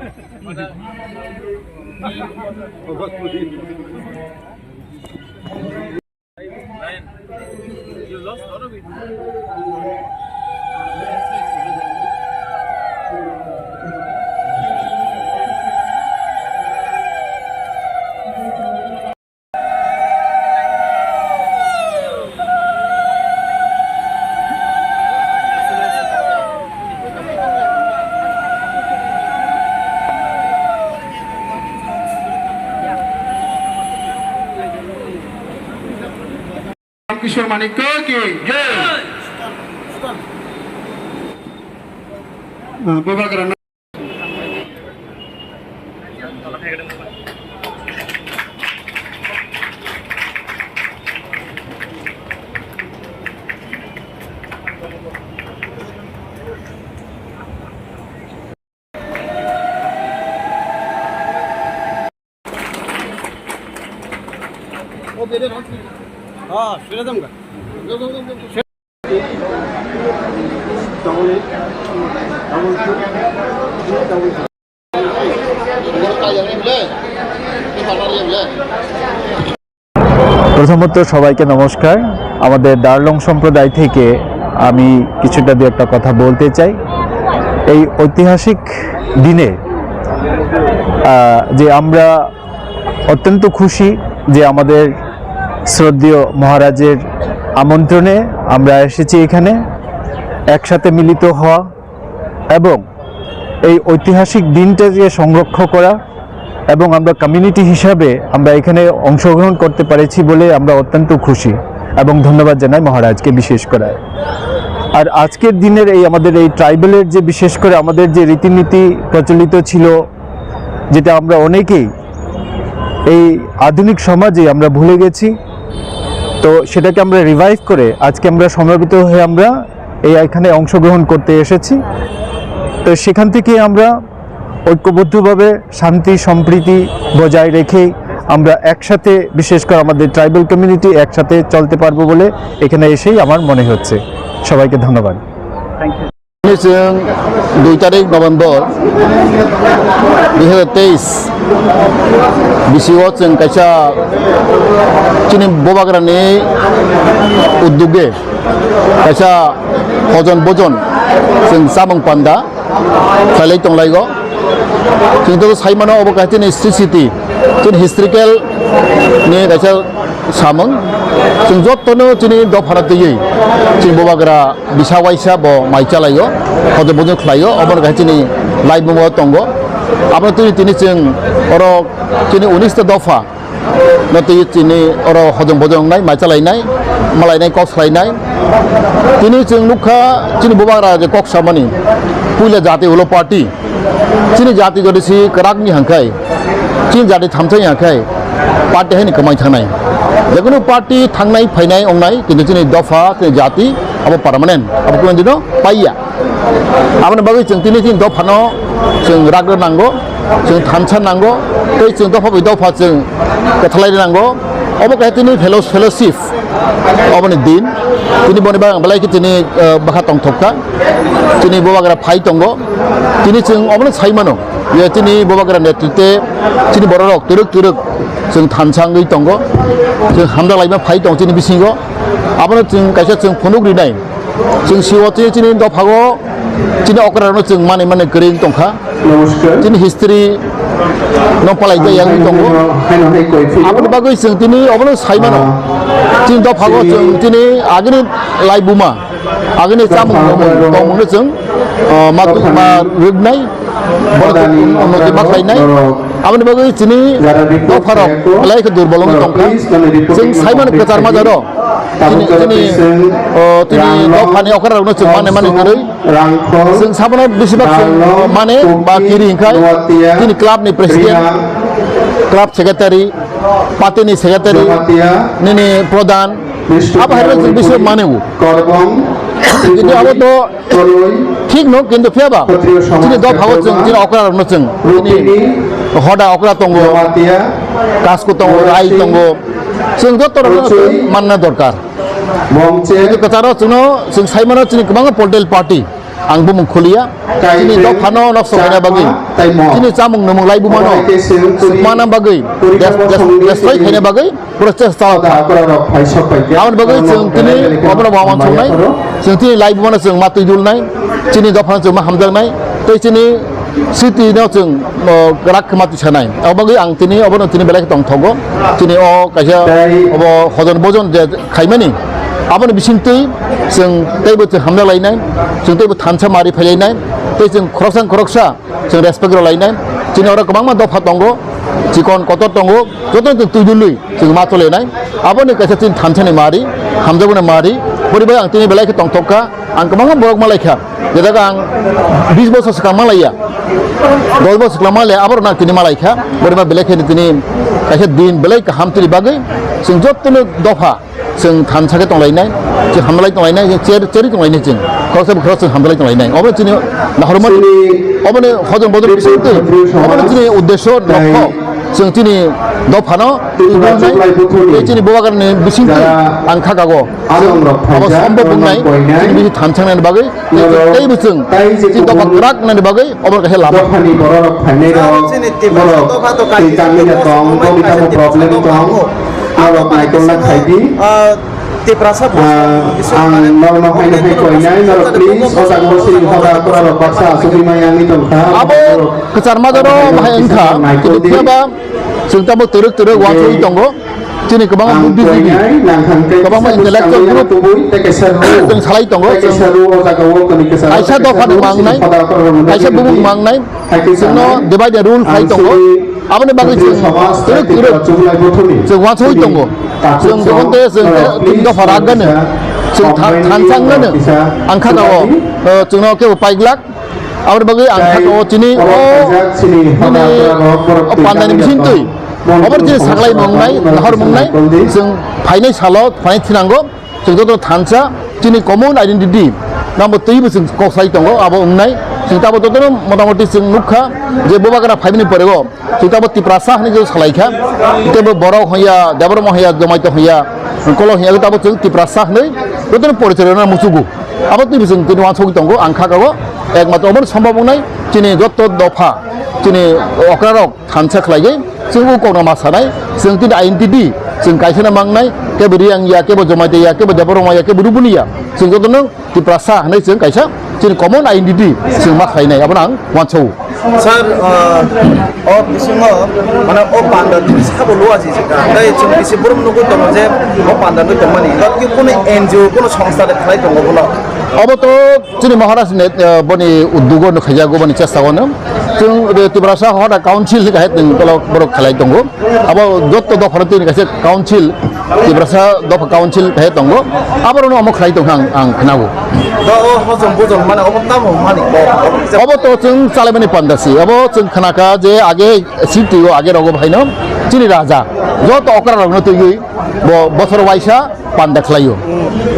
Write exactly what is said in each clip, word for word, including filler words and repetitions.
Ryan, you lost a lot of weight. Kishore Manikya ki jai. Uh, Bubagra. প্রথমত সবাইকে নমস্কার। আমাদের দারলং সম্প্রদায় থেকে আমি কিছুটা দু একটা কথা বলতে চাই। এই ঐতিহাসিক দিনে, আহ, যে আমরা অত্যন্ত খুশি যে আমাদের শ্রদ্ধেয় মহারাজের আমন্ত্রণে আমরা এসেছি এখানে একসাথে মিলিত হওয়া এবং এই ঐতিহাসিক দিনটাকে সংরক্ষণ করা এবং আমরা কমিউনিটি হিসাবে আমরা এখানে অংশগ্রহণ করতে পেরেছি বলে আমরা অত্যন্ত খুশি এবং ধন্যবাদ জানাই মহারাজকে বিশেষ করে। আর আজকের দিনের এই আমাদের এই ট্রাইবালের যে বিশেষ করে আমাদের যে রীতিনীতি প্রচলিত ছিল, যেটা আমরা অনেকেই এই আধুনিক সমাজে আমরা ভুলে গেছি, তো সেটাকে আমরা রিভাইভ করে আজকে আমরা সমবেত হয়ে আমরা এই এখানে অংশগ্রহণ করতে এসেছি। তো সেখান থেকে আমরা ঐক্যবদ্ধভাবে শান্তি সম্প্রীতি বজায় রেখে আমরা একসাথে, বিশেষ করে আমাদের ট্রাইবাল কমিউনিটি একসাথে চলতে পারবো বলে এখানে এসেই আমার মনে হচ্ছে। সবাইকে ধন্যবাদ। Chwng dui tarik November dui hazar teis bisio chwng kaisa chini bubagrani uddoge kaisa hojon bojon chwng chamung panda khlailai tonglaigo. Chwng to sai mano obo kaisa chini sri siti, chini historical ni kaisa samung. Chwng jotono chini dophano twiwi chini bubagra bisa waisa bo mai chalaio, hodo bodo khlaio, obono kaisa chini laibuma tongo. Abono twiwi tini chwng oro chini unis ta dopha no twiwi chini oro hojong bojong wngnai, mai chalainai, malainai, kok salainai. Tini chwng nukha chini bubagra je kok samani puila jati ulo party. Chini jati jodi si kwrak ni hangkhai, chini jati thamsai hangkhai, party haini kwmai thangnai. Jekunu party thangnai phainai ongnai, kintu chini dopha, chini jati abo permanent, abo kunu dino paiya. Aboni bagwi chwng tini chini dophano chwng ragra nango, chwng thansa nango, tei chwng dopha bai dopha chwng kwthalai nango. Obo kaisa tini fellow-, fellowship. Oboni din, tini boni bagwi ang belai khe tini, eh, bwkha tongthok kha. Tini bubagra phai tongo. Tini chwng obono sai mano, je tini bubagra netrite chini bororok twrwk twrwk chwng thansa wngwi tongo. Chwng hamjak laima phai tongo chini bisingo. Abono chwng kaisa chwng phunuk rinai. Chwng siwo chini, chini dophago chini okrarokno chwng manwi manwi kwrwi wng tongkha. Chini history no palai jaya wngwi tongo. Aboni bagwi chwng tini obono sai mano. Chini dophago chwng tini agini laibuma, agini chamung tongmungno chwng, ah, ma, ma rwknai, borok unnoti ma khlainai. Aboni bagwi chini dopharok belai khe durbol wngwi tongkha. Chwng sai mano kwchar majaro. Chini, chini, o, chini dophani okrarokno chwng mane mane kwrwi. Chwng sabono besibak chwng mane ba kiri hwnkhe chini club ni president, club secretary, party ni secretary, nini pradhan, abo hai chwng bisi mane o. Kintu abo to thik no, kintu phiya ba chini dophago chwng, chini okrarokno chwng, chini hoda okra tongo, kasku tongo, rai tongo, chwng joto rokno chwng manna dorkar. Kintu kwcharo chwngno chwng sai mano chini kwbangma political party, Ang bumung khuliya, chini dophano nokso khaina bagwi, chini chamung nwmung laibumano sukmana bagwi, des-, des-, destroy khaina bagwi, pura chesta o kha. Aboni bagwi chwng tini obono bo wansuknai, chwng tini laibumano chwng ma twi dulnai, chini dophano chwng ma hamjaknai, tei chini city no chwng, o, kwrak khe ma twi sanai. Abo bagwi ang tini obono tini belai khe tongthogo, chini o kaisa obo hojon bojon je khaimani, aboni bisingtwi chwng teibo chwng hamjak lainai, chwng teibo thansa mari phailainai, tei chwng khoroksa khoroksa chwng respect rwlainai. Chini oro kwbangma dopha tongo, chikon kotor tongo, jotono chwng twi dului chwng ma cholenai. Aboni kaisa chini thansani mari, hamjakmani mari, boni bai ang tini belai khe tongthok kha, ang kwbangma borok ma lai kha. Jeda ang bis bosor swkang ma laiya, dos bosor swkang ma laiya, aborok nang tini ma lai kha. Boni bai belai khe tini kaisa din belai kaham tini bagwi chwng jotono dopha chwng thansa khe tonglainai, chwng hamlai tonglainai, chwng cher-, cherwi tonglainai chwng. Khoroksa bo khorok chwng hamlai tonglainai. Obo chini nahorma, obo ni hojon bojon bisingtwi, obo ni chini uddesho nokho. Chwng chini dophano tubunai, tei chini bubagrani bisingtwi ang khakago. Chwng abo sombo bungnai, chini bisi thansa nani bagwi, tei chwng, tei bo chwng chini dopha kwrak nani bagwi, obo kaisa lama. Dophani borok phainai rok, chini Tiprasa borok dopha to tei kaisa kami na tong, bo bitamo problem tong. Norok naikolna khaidi. Ah, Tiprasa, ah, ang norokno haino hai koinai, norok please, o jaga o sini hoda kura rok baksa asugwi mai wngwi tongkha. Abo kwchar majaro bahai wngkha, naikoldi. Phiya ba chwng tamo twrwk twrwk wansugwi tongo. Chini kwbangma buddhijibi, kwbangma intellectual group chwng salai tongo, chwng kaisa dophani mangnai, kaisa bumung mangnai, chwngno divide and rule khlai tongo. Aboni bagwi chwng twrwk twrwk chwng wansugwi tongo. Chwng jokhon tei chwng tei dopha rak gano, chwng tha-, thansa wngnano ang kha kao, chwngno kebo paiglak. Aboni bagwi ang kha kao chini o nini o pandani bisingtwi obo chini saklai mangnai, nahor mangnai, chwng phainai salo phainai thinango. Chwng joto thansa chini common identity nangbo twibo chwng kok sai tongo, abo wngnai. Chwng tabo jotono motamoti chwng nukha je bubagra phaimani pore o chwng tabo Tiprasa hinwi je salai kha, teibo Borok hwnya, Debbarma hwnya, Jomaito hwnya, Kolo hwnya, tabo chwng Tiprasa hinwi jotono porichai rwna muchugo. Abo twibo chwng tini wansugwi tongo, ang kha kao ekmatro obono sombab wngnai chini joto dopha chini okrarok thansa khlaigwi chwng o kokno ma sanai, chwng tini identity chwng kaisano mangnai, kebo Reang ya, kebo Jomaito ya, kebo Debbarma ya, kebo Rubuni ya, chwng jotono Tiprasa hinwi chwng kaisa chini common identity chwng ma khlainai, abono ang wansao. Sir, ah, o bisingo, mane, o panda tini sabo lua si sika, tei chwng bisi borom nugwi tongo je o panda nugwi tongmani, ba ki kunu N G O, kunu songstha de khlai tongo bono? Obo to chini Maharaj ni, eh, boni uddugo no khaijago, boni chesta o no. Chwng, eh, Tiprasa Hoda Council ni kahai tong tolo borok khlai tongo. Abo jotto dopha no tini kaisa council, Tiprasa dopha council kahai tongo. Abo no omo khlai tong ang, ang khnago. Da o hojom bojom mane obo tamo mani ko. Obo to chwng chalaimani panda si. Abo chwng khnaka je age city o age rogo bhai no chini raja. Jotto okra rok no twiwi bo bosor waisa panda khlaio.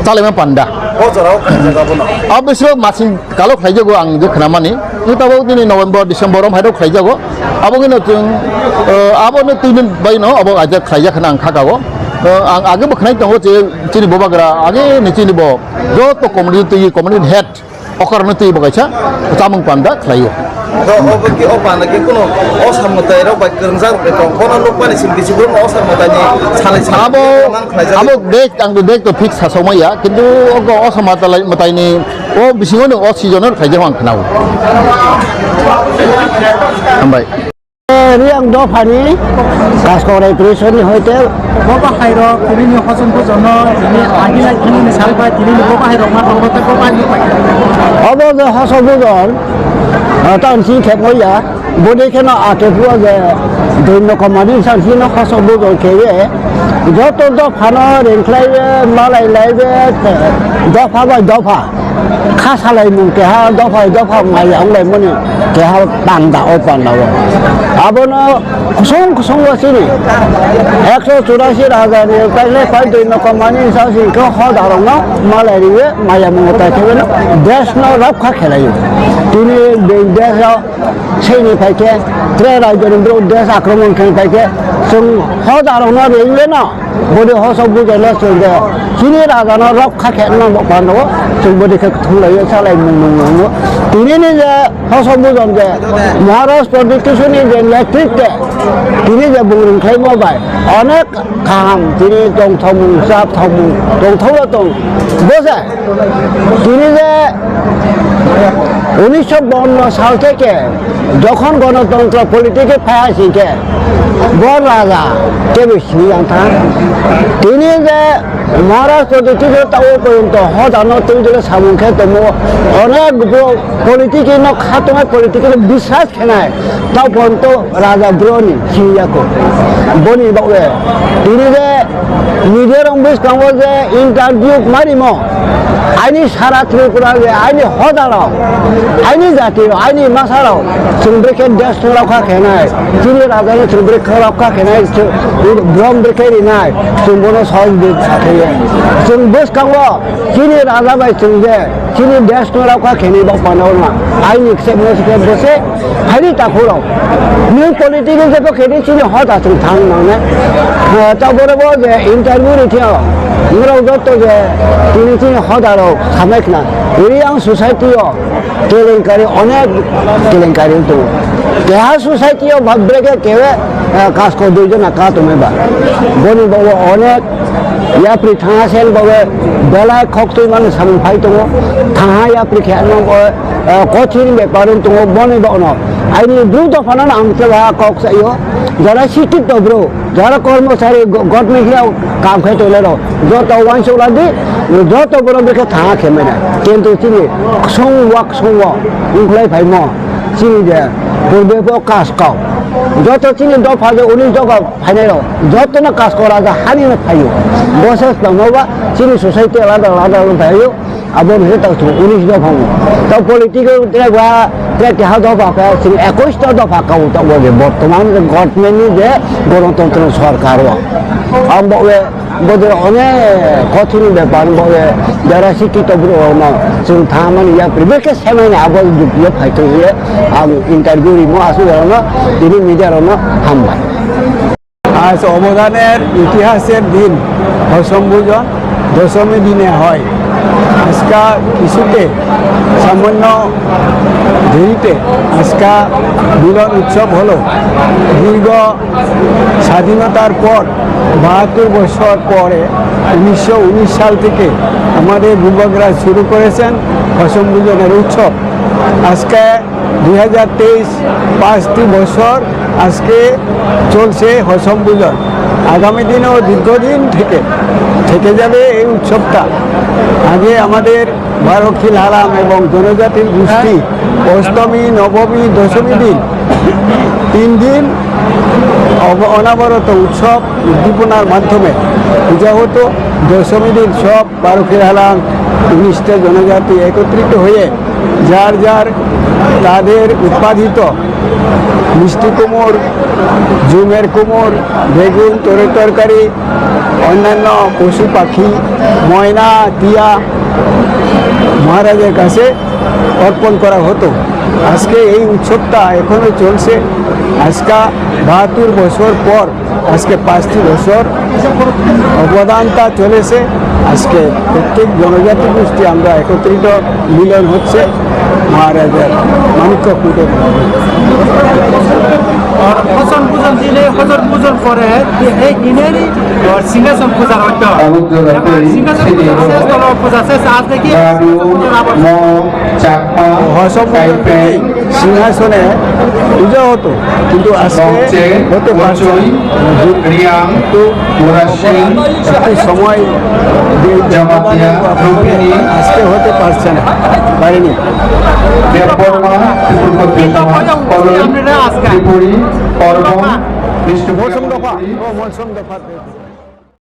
Chalaima panda. O jorao khaijak abono. Abo bisingo masing kalo khlaijago ang je khnamani. Tabuk nini November, December om hairok khlaijago. Abo gino chwng, eh, abo no twi din bai no abo aja khlaijak khna ang kha kao. Eh, ang age bo khnai tongo je chini bubagra age ni chini bo joto community twi community head. Okarno twi bo kaisa chamung panda khlaio. Do obo ki o panda ki kuno osa mwtai rok bai kwrwngjak rok tong. Bono nukmani simi bisi brum osa mwtai ni salai salai abo mang khlaijak. Abo dek ang dek to fix sa somaya, kintu oko osa mwtai, mwtai ni o bisingo no o season no khlaijak ang khnao. Hambai. Riang dophani Kaskaurai Prison ni hoite. Bo bahairok tini ni hosom bojono tini agilai tini ni salbai tini ni bo bahairok ma tongo tei bo bahai. Obo je hosom bojon, ah, tan si khep hoya, bode kheno ate phua je doino komani san si no hosom bojon kheye, joto dophano ringkhlai be, malai lai be, dopha bai dopha. Kha salaimung keha dopha dopha maya wnglaimani keha panda o panda o. Abono kusung kusung o chini ekso churasi raja ni kaisa pai dui no komani sa si khe hoda rok no malai riye maya mungo tai thebe no desh no rokha khelaio. Tini desh o Sini phaikhe, tre raijoni borok desh akromon khe phaikhe, Chwng hoda rokno ringleno, boni hoso bujono chwng je chini rajano rokha khe nang bo pano, chwng boni khe thumlaio salai mung nung nungo. Tini ni je hoso bujon je Maharaj Pradyut Kishore ni je netritwe tini je bung ringkhlaimo bai onek kaham tini tongthokmung, chapthokmung, tongthokno tong. Bo je Tini je unisho bawanno sal theke jokhon gonotontro politic-e phai asing khe bo raja kebo sini yang thang. Tini je Maharaj Pradyut Kishore tao porjonto hodano twi dole samung khe tomo onek bo politic no khatongnai politic no biswas khenai. Tao porjonto raja broni siyako. Boni bagwi tini je media rok bwskango je interview marimo, aini sara Tripura je aini hoda rok, aini jati rok, aini masa rok, chwng brekhe desh no rokha khenai, chini raja no chwng brekhe rokha khenai, chwng brom brekhe rinai, chwng bono sahoj di sakhe. Chwng bwskango chini raja bai chwng je chini desh no rokha khenai bok pano ma aini kse mo se bose Phaidi takhurok, nwng political jebo khe di chini hoda chwng thang nangnai. Ah, tabore bo je interview ri thio, norok jotto je tini chini hoda rok samai khna. Ri ang society o kelenkari, onek kelenkari tongo. Keha society o bab breke kewe, ah, kasko dui jona ka tongmai ba. Boni bo onek yapri thanga sen bo belai khok twi mani samung phai tongo. Thanga yapri khe ano bo, ah, kothini bepar wng tongo, boni bo no. Aini bru dophano ang khe ba kok saio, jara sikito bru, jara kormosari go-, government ya kam khai tole ro, joto wansuk ladi, joto bro bikhe thanga khe mena. Kintu chini song wak song wo, ungkhlai phaimo, chini je, purbe bo kas kau. Joto chini dopha je unis dopha phainai ro, joto no kas kora ja hani no phaio. Bose tongmo ba, chini society alada alada phaio. Abo ni tak tu unis do phamu. Ta political track ba, track ha do ba ka, sini ekush ta do ba ka uta bo je bortoman je government ni je gonotantro sorkar o. Am bo we, bo je one kothini bepar bo we, jara sikito bro no, sing thamani ya pribe ke semai na abo dukyo phai to ye, am interview ri mo asu jara no, ini media ro no, hambai. আজ অবদানের ইতিহাসের দিন, হসম ভোজন দশমী দিনে হয়। আজকা কিছুতে সামান্য দেরিতে আজকা মিলন উৎসব হলো। দীর্ঘ স্বাধীনতার পর বাহাত্তর বছর পরে উনিশশো উনিশ সাল থেকে আমাদের বুবাগ্রাস শুরু করেছেন হসম ভোজনের উৎসব। আজকে দুই হাজার তেইশ, পাঁচটি বছর আজকে চলছে হসম পূজন। আগামী দিনেও দীর্ঘদিন থেকে, থেকে যাবে এই উৎসবটা। আগে আমাদের বারো খিল হারাম এবং জনজাতির গোষ্ঠী অষ্টমী, নবমী, দশমী দিন তিন দিন অব-, অনবরত উৎসব উদ্দীপনার মাধ্যমে পূজা হতো। দশমী দিন সব বারো খিল হারাম উনিশটা জনজাতি একত্রিত হয়ে যার যার তাদের উৎপাদিত মিষ্টি কুমড়, জুমের কুমড়, বেগুন, তরে তরকারি, অন্যান্য পশু পাখি, ময়না, টিয়া মহারাজের কাছে অর্পণ করা হতো। আজকে এই উৎসবটা এখনো চলছে। আজকা বাহাত্তর বছর পর আজকে পাঁচটি বছর অবদানটা চলেছে। আজকে প্রত্যেক জনজাতি গোষ্ঠী আমরা একত্রিত মিলন হচ্ছে মহারাজার মাণিক্য কুটীর। আর হসন পূজন দিনে, হসন পূজন পরে এই দিনেরই সিংহাসন পূজা হইতো। এবং সিংহাসন পূজা শেষ হলো, পূজা শেষ, আজ দেখি সিংহাসন পূজার আবার হসন পূজন দিনে সিংহাসনে পূজা হতো, কিন্তু আজকে হতে পারছে না। রিয়াং, মুরাশিং, একটু সময় দিয়ে জামাতিয়া, রোহিণী, আজকে হতে পারছে না, পারেনি। দেববর্মা, ত্রিপুরকোত্রী, কলম, ত্রিপুরী, পর্বণ, মৌসুম দফা। ও, মৌসুম দফা।